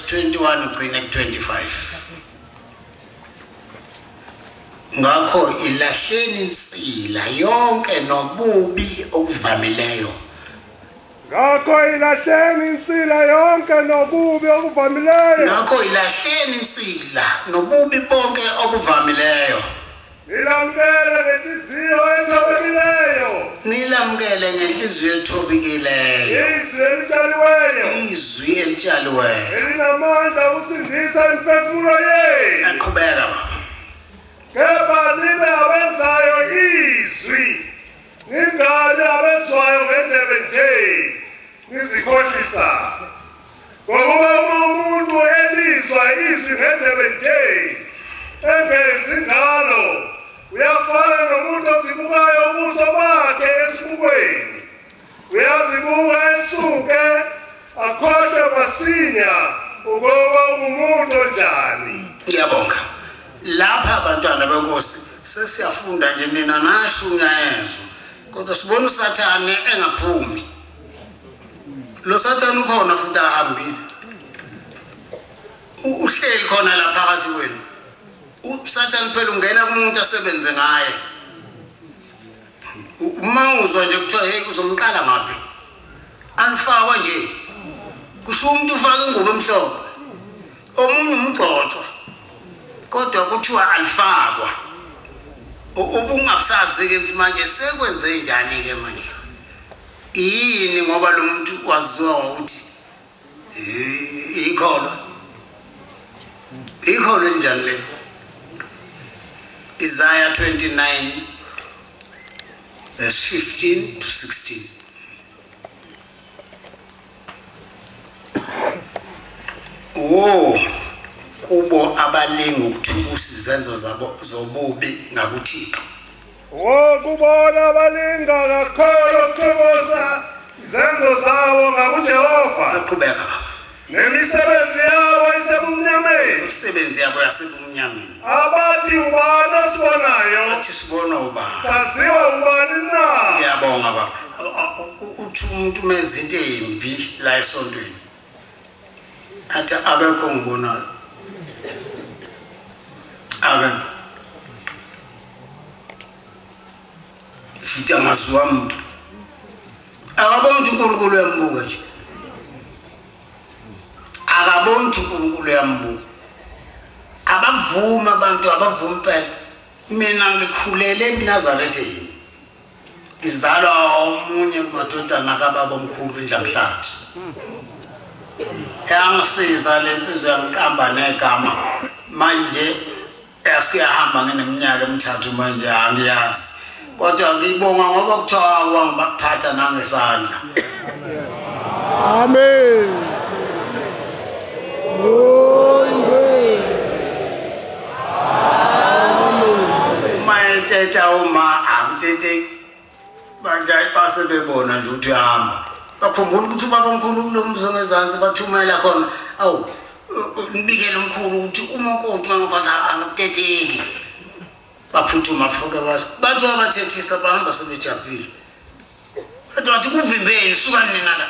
verse 21 ugcine ku-25. Ngakho ilahleni insila yonke nobubi okuvamileyo. Ngakho ilahleni insila yonke nobubi okuvamileyo. Ngakho ilahleni insila nobubi bonke obuvamileyo. Nilamukele ngenhliziyo ethobekileyo. Nilamukele ngenhliziyo ethobekileyo. Izwi elitshaliweyo. Izwi elitshaliweyo. Elinamandla okusindisa imiphefumulo yenu. Aqhubeka baba. Kepha nibe abenzayo izwi, ningabi abezwayo ngendlebe nje, nizikhohlisa. Ngokuba uma umuntu elizwa izwi ngendlebe nje, engenzi ngalo, uyafana nomuntu ozibukayo ubuso bakhe esibukweni. Uyazibuka esuke akhohlwe masinya ukuba ungumuntu onjani. Ngiyabonga. Lapha abantwana benkosi sesiyafunda nje nina nashunyayezwa. Kodwa sibona uSathane engaphumi. Lo Sathane ukhona futhi ahambile. Uhleli khona la phakathi kwenu. USathane phela ungena kumuntu asebenze ngaye. Uma uzwa nje kuthiwa hey uzomqala ngaphi? Anifakwa nje. Kusho umuntu ufaka ingubo emhlophe. Omunye umgcotshwa. Kodwa kuthiwa alifakwa. Ubungabusazi ke manje sekwenze njani ke manje? Yini ngoba lo muntu waziwa ngokuthi ikholwa. Ikholwa elinjani leli? Isaiah 29 verse 15 to 16. Wo kubo abalinga ukuthukusa izenzo zabo zobubi ngakuThixo. Wo kubona abalinga kakhulu ukuthokoza izenzo zabo ngakuJehova. Aqhubeka baba. Nemisebenzi yabo isebumnyameni. Imisebenzi yabo yasebumnyameni. Abathi ubani osibonayo? Athi sibona ubani? Saziwa ubani na? Ngiyabonga baba. Uthi umuntu umenza into embi la esontweni. Athi akekho ngibonayo. Akekho. Futhi angaziwa muntu. Akaboni ukuthi uNkulunkulu uyambuka nje. Akaboni ukuthi uNkulunkulu uyambuka. Abavumi abantu abavumi impela. Mina ngikhulele eNazaretheni. Ngizalwa omunye kumadodana kababa omkhulu iNdlamhlathi. Yangisiza le nsizwa yangiqamba negama manje Yasiyahamba ngineminyaka emithathu manje angiyazi. Kodwa ngibonga ngoba kuthiwa wangibaphatha nangesandla. Amen. Uma ethetha uma akuthethe manje base bebona nje ukuthi uyahamba. Bakhumbula ukuthi ubaba omkhulu kulo mzi ongezansi bathumela khona. Awu ngibikele umkhulu ukuthi umakoti wangakwazi akutetheki. Baphuthuma fuke basho. Bathi wabathethisa bahamba sebejabhile. Bathi wathi kuvimbeni suka nina la.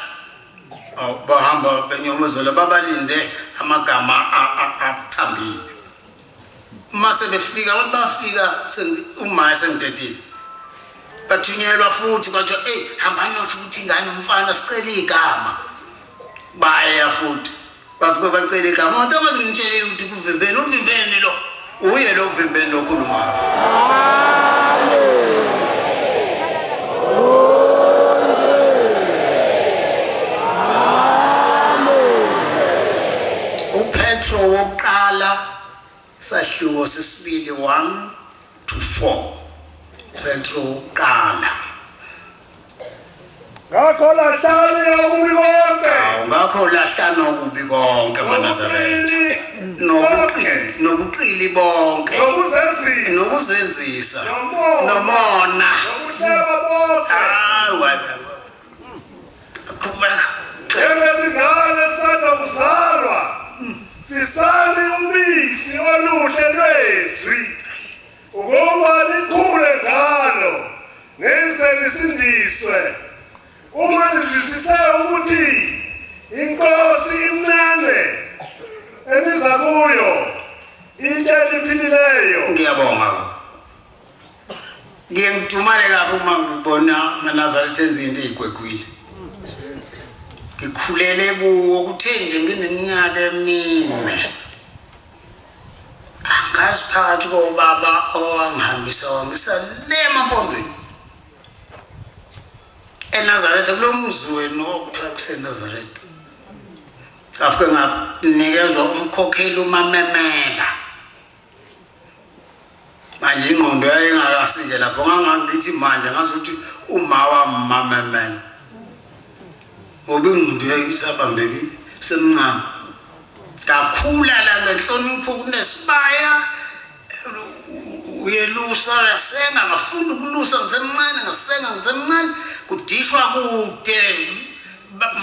Awu bahamba benyomozela babalinde amagama athambile. Uma sebefika bathi bafika uma sengidedile. Bathunyelwa futhi kwathiwa eyi hambani nosho ukuthi ingane umfana sicela igama. Baya futhi bafike bacela igama. Wathi amazi ngitshelile ukuthi kuvimbeni uvimbeni lo. Uye lo uvimbeni lo khulumayo. UPetro wokuqala sahluko sesibili 1 to 4. Petro wokuqala. Ngakho lahlani okubi konke. Ngakho lahlani okubi konke maNazaretha. Nobuqili, nobuqili bonke. Nokuzenzisa. Nokuzenzisa. Nomona. Nokuhleba bonke. Hayi Qhubeka. Njengezingane esanda kuzalwa, fisani ubisi oluhle lwezwi ukuba nikhule ngalo nize nisindiswe uma nizwisise ukuthi inkosi imnene Eniza kuyo itshe eliphilileyo. Ngiyabonga baba. Ngiye ngidumale kabi uma ngibona amaNazaretha enza into eyigwegwile. Ngikhulele kuwo kuthe nje ngineminyaka emine. Angazi phakathi kobaba owangihambisa wangisa le emampondweni. ENazaretha kulo muzi wenu okuthiwa kuseNazaretha. Ngafike nganikezwa umkhokheli umamemela. Manje ingqondo yayingakasike lapho ngangithi manje ngazuthi uma wami mamemela. Ngoba ingqondo yayisabambekile semncane. Ngakhula la ngenhlonipho kunesibaya uyelusa uyasenga ngafunda ukulusa ngisemncane ngasenga ngisemncane kudishwa kude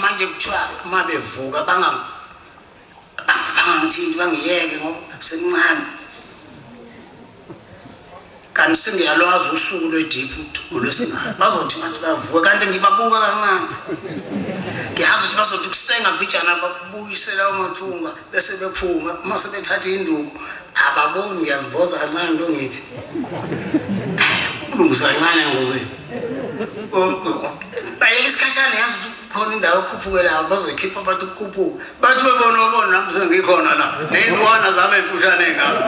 manje kuthiwa uma bevuka bangangithinti bangiyeke ngoba semncane kanti sengiyalwazi usuku lwediphu ngolwesingane bazothi ngathi bavuka kanti ngibabuka kancane ngiyazi ukuthi bazothi kusenga mbijana babuyisela umathunga bese bephuma uma sebethatha induku ababoni ngiyazimboza kancane into ngithi kulungisa kancane ngobe bayeka isikhashana yazi ukuthi khona indawo ekhuphukelayo bazoyikhipha bathi ukukhuphuka bathi bebona obona nami sengikhona la ney'ntwana zami ey'mfushane ngabo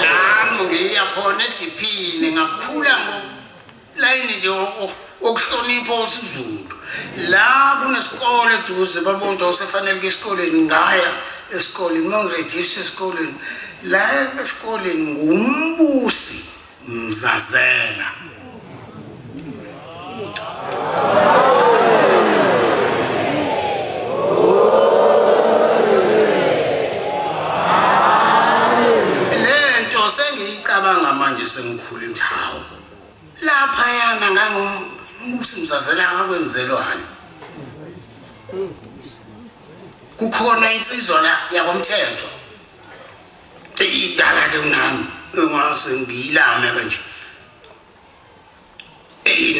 lami ngiya khona ediphini ngakhula layini nje wokuhlonipha isiZulu la kunesikole eduze babonto usefanele kuya esikoleni ngaya esikoleni uma ngirejista esikoleni la esikoleni ngumbusi mzazela lento sengiyicabanga manje sengikhula indawo laphayana ngangumbusi mzazela ngakwenzelwani kukhona insizwa la yakwamthetho idala ke kunami engase ngiyilame kanje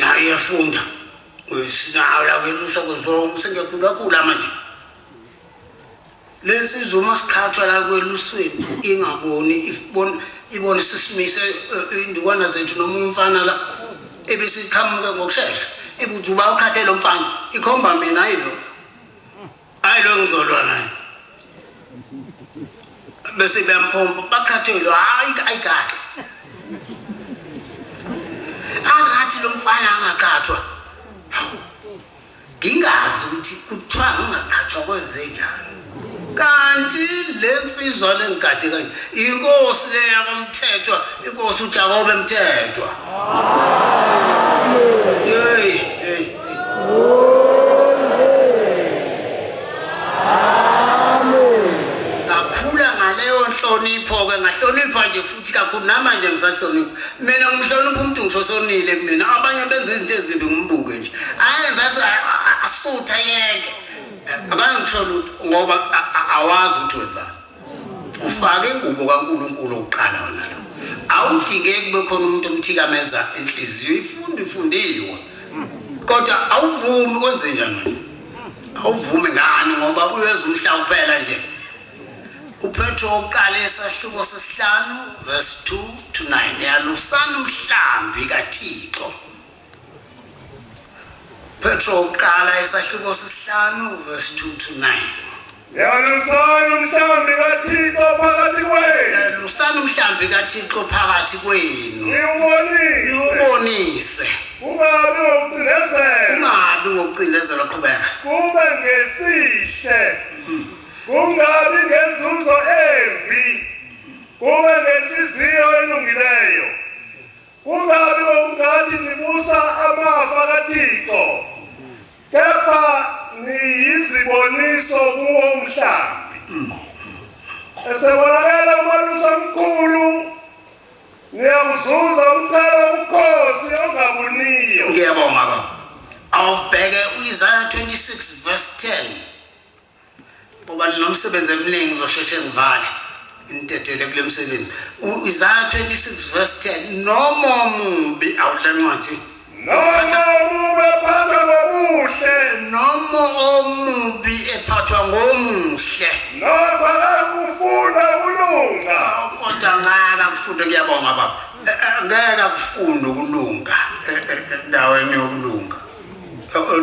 nayo iyafunda sinawo la kwelusa kwenziwa sengiyakhulakhula manje Le nsizwa uma siqhathwa la kwelusweni ingaboni ibona ibona sisimise eh, indukwana zethu noma umfana la ebesiqhamuke ngokushesha ibuthi uba ukhathe lo mfana ikhomba mina hayi lo hayi lo ngizolwa naye bese beyamkhomba bakhathe lo hayi ayikahle angathi lo mfana angaqhathwa ngingazi ukuthi kuthiwa ngingaqhathwa kwenze njani kanti le nsizwa lengigade kanje inkosi le yakwamthethwa inkosi uJakobe Mthethwa hey hey ngakhula ngaleyo nhlonipho-ke ngahlonipha nje futhi kakhulu namanje ngisahlonipha mina ngimhlonipha umuntu ngisho sonile kumina abanye benza izinto ezimbi ngimbuke nje ayenza athi asutha yeke abangisho lutho ngoba awazi ukuthi wenzani ufake ingubo kaNkulunkulu oqala wona lo awudingeki kube khona umuntu omthikameza inhliziyo ifundo ifundiwe kodwa awuvumi kwenze njani manje awuvumi ngani ngoba uyeza umhla kuphela nje uPetro wokuqala esahluko sesihlanu verse 2 to 9 yalusana umhlambi kaThixo Petro wokuqala esahluko sesihlanu verse 2 to 9 Yalusani umhlambi kaThixo phakathi kwenu. Yalusani umhlambi kaThixo phakathi kwenu. Niwubonise. Niwubonise. Ungabi ngokucindezela. Ungabi ngokucindezela qhubeka. Kube ngesihle. Kungabi ngenzuzo embi, kube ngenhliziyo elungileyo. Kungabi ngokungathi nibusa amafa kaThixo, kepha niyiziboniso kuwo umhlambi. Esebonakala umalusi omkhulu, niyakuzuza umqhele wobukhosi ongabuniyo. Ngiyabonga baba. Awubheke uIsaya 26 verse 10. Ngoba ninomsebenzi eminingi ngizosheshe ngivale ngidedele kule msebenzi. U-Isaya 26 verse 10 noma omubi awule ncwadi. Noma omubi ephathwa ngobuhle. Noma omubi ephathwa ngomuhle. Nokho akakufunda ukulunga. Kodwa ngeke akufunde ngiyabonga baba. Eh, eh, ngeke akufunde ukulunga eh, endaweni yokulunga.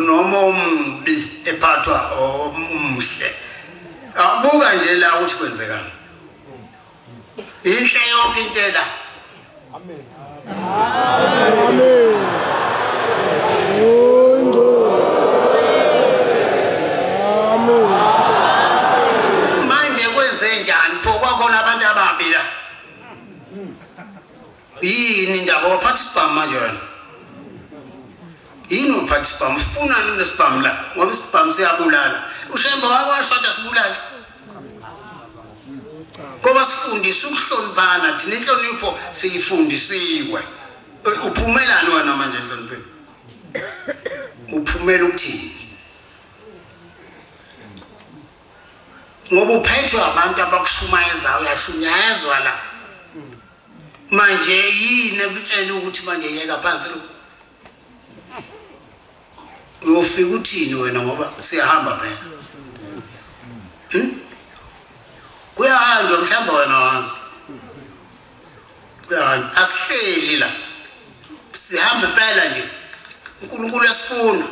Noma omubi ephathwa omuhle. Abuka nje la ukuthi kwenzekani. Inhle yonke into la. Amen. Amen. Manje kwenze njani pho kwakhona abantu ababi la? Yini indaba waphatha isibhamu manje wena? Yini uphatha isibhamu? Ufunani nesibhamu la? Ngoba isibhamu siyabulala. UShembe wakwasho wathi asibulale. Ngoba sifundisa ukuhloniphana thina inhlonipho siyifundisiwe. Eh, uphumelani wena manje enhlonipheni? Uphumela ukuthini? Ngoba uphethwe abantu abakushumayezayo uyashunyayezwa la. Manje yini ekutshela ukuthi manje yeka phansi lo? Uyofika uthini wena ngoba siyahamba phela. Hmm? Kuyahanjwa mhlawumbe wena wazi. Kuyahanjwa asihleli la. Sihamba impela nje. uNkulunkulu uyasifuna.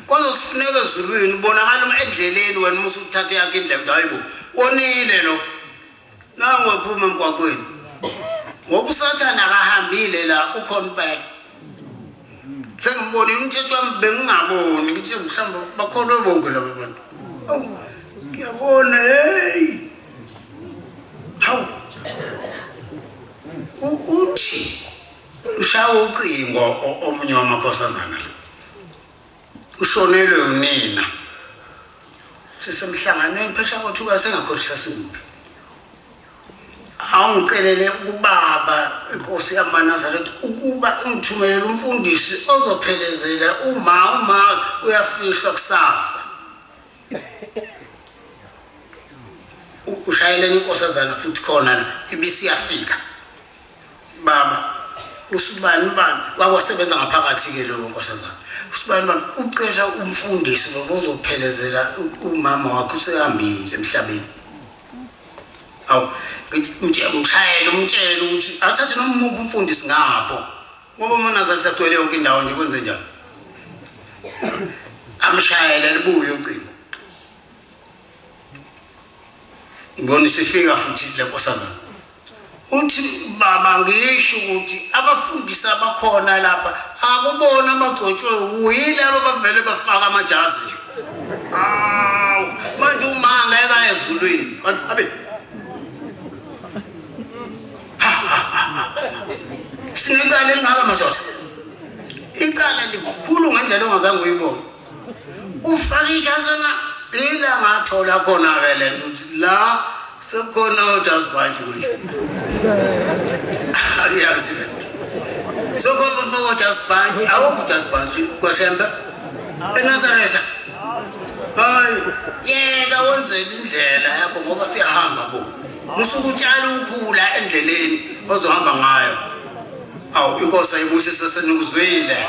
Kodwa sifuneka ezulwini ubonakala endleleni wena uma usuthatha yakho indlela ukuthi hayibo wonile lo. Nangu ephuma emgwaqweni. Ngoba uSathane akahambile la ukhona impela. Sengibonile umthetho wami bengingaboni ngithi mhlawumbe bakholwe bonke laba bantu. Awu ngiyabona hey. Hawu. Uthi ushaya ucingo omunye wamakhosazana la. Ushonelwe unina. Sisemhlanganweni phesha kwathuka sengakhohlisa sikuphi. Awungicelele kubaba inkosi yamaNazaretha ukuba ingithumelele umfundisi ozophelezela uma uyafihlwa kusasa. Ushayele inkosazana futhi khona la ibisiyafika. Baba usibani bani wakwasebenza ngaphakathi ke lowo nkosazana. Usibani bani ucela umfundisi baba ozophelezela umama wakhe usehambile emhlabeni. Awu ngithi mshayele umtshele ukuthi athathe noma umuphi umfundisi ngapho ngoba uManazaretha agcwele yonke indawo nje kwenze njani. Amshayele libuye ucingo. Ngibona isifika futhi le nkosazana. Uthi baba ngisho ukuthi abafundisi abakhona lapha akubona abagcotshwe yilabo bavele bafaka amajazi nje. Awu manje uma ngeke aye ezulwini. Kanti abe sinecala elingaka madoda. Icala likhulu ngendlela ongazange uyibone. Ufake ijazi nga ila ngathola khona ke le nto ukuthi la sekukhona ojazi bhantshi manje. Angiyazi le nto. Sekukhona ufaka ojazi bhantshi, awukho ujazi bhantshi kwaShembe. ENazaretha. Hayi, yeka wenzele indlela yakho ngoba siyahamba bo. Musuke utshala ukhula endleleni ozohamba ngayo. Awu inkosi ayibusise senikuzwile.